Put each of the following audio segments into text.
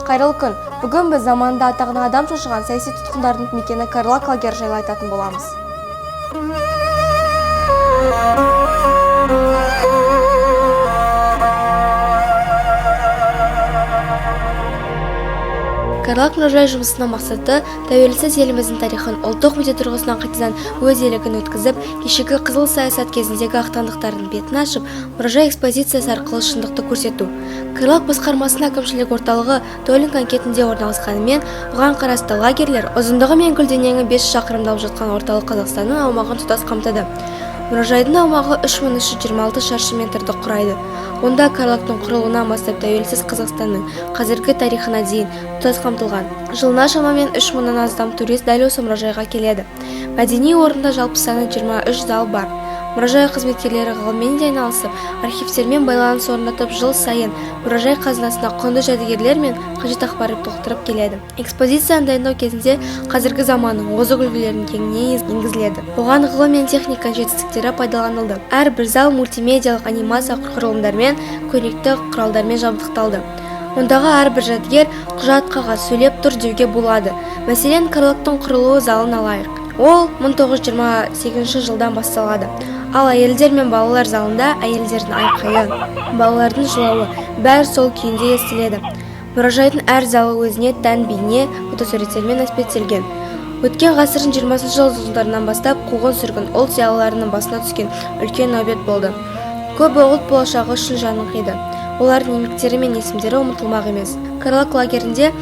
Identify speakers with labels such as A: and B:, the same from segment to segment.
A: Қайырлы күн. Бүгін біз заманында атағына адам шошыған саяси тұтқындардың мекені Карлаг лагері жайлы айтатын боламыз. Карлаг мұражай жұмысының мақсаты тәуелсіз еліміздің тарихын ұлттық мүдде тұрғысынан қайтадан өз елігін өткізіп, кешегі қызыл саясат кезіндегі ақтаңдақтардың бетін ашып, мұражай экспозициясы арқылы шындықты көрсету. Карлаг басқармасының әкімшілік орталығы Долинка кентінде орналасқанымен, оған қарасты лагерлер ұзындығы мен көлденеңі 5 шақырымды алып жатқан орталық Қазақстанның аумағын тұтас қамтыды. Мұражайдың аумағы 3326 шаршы метрді құрайды. Онда Карлагтың құрылуынан бастап тәуелсіз Қазақстанның қазіргі тарихына дейін тұтас қамтылған. Жылына шамамен 3000-нан астам турист дәл осы мұражайға келеді. Мәдени орында жалпы саны 23 зал бар. Мұражай қызметкерлері ғылыммен де айналысып, архивтермен байланыс орнатып, жыл сайын мұражай қазынасына құнды жәдігерлер мен қажет ақпарат толықтырып келеді. Экспозицияны дайындау кезінде қазіргі заманның озық үлгілерін кеңінен енгізіледі. Оған ғылым мен техниканың жетістіктері пайдаланылды. Әрбір зал мультимедиялық анимациялық құрылымдармен, көрнекті құралдармен жабдықталды. Ондағы әрбір жәдігер құжат, қағаз сөйлеп тұр деуге болады. Мәселен, Карлагтың құрылуы залын алайық. Ол 1928 жылдан басталады. Ал әйелдер мен балалар залында әйелдердің айқайы, балалардың жылауы бәрі сол күйінде естіледі. Мұражайдың әр залы өзіне тән бейне, фотосуреттермен әспеттелген. Өткен ғасырдың 20 жылдарынан бастап қуғын-сүргін ұлт зиялыларының басына түскен үлкен нәубет болды. Көбі ұлт болашағы үшін жанын қиды. Олардың еңбектері мен есімдері ұмытылмақ емес. Карлаг лагерінде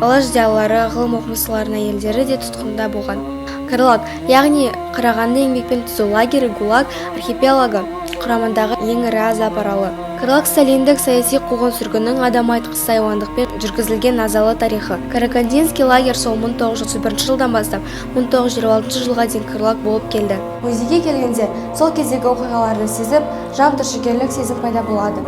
A: алаш зиялылары, ғылым оқымыстыларының әйелдері де тұтқында болған. Карлаг, яғни Қарағанды еңбекпен түзу лагері, ГУЛАГ архипелагы құрамындағы ең ірі азап аралы. Карлаг сталиндік саяси қуғын-сүргіннің адам айтқысыз айуандықпен жүргізілген азалы тарихы. Карагандинский лагерь сол 1931 жылдан бастап 1926 жылға дейін Карлаг болып келді. Музейге келгенде сол кездегі оқиғаларды сезіп, жан түршігерлік сезім пайда болады.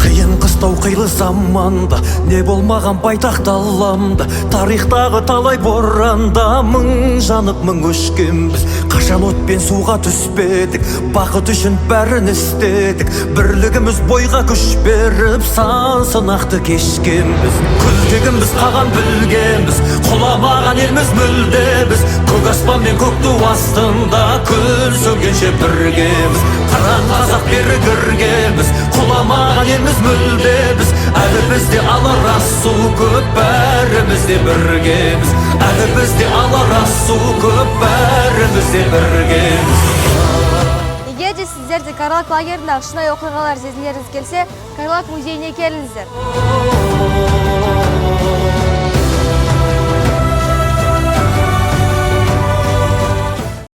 B: Қиын қыстау қилы заманда не болмаған байтақ даламда, тарихтағы талай боранда мың жанып мың өшкенбіз. Қашан от пен суға түспедік, бақыт үшін бәрін істедік. Бірлігіміз бойға күш беріп, сан сынақты кешкенбіз. Күлтегінбіз, қаған білгенбіз, құламаған елміз мүлде біз. Көк аспан мен көк ту астында күн сөнгенше біргеміз. Қыран қазақ берік іргеміз, құламаған елміз мүлде біз. Әлі бізде алар асу көп, бәріміз де біргеміз. Әлі бізде алар асу көп, бәріміз де біргеміз.
A: Егер де сіздер де Карлаг лагеріндегі шынайы оқиғалар сезінгілеріңіз келсе, Карлаг музейіне келіңіздер.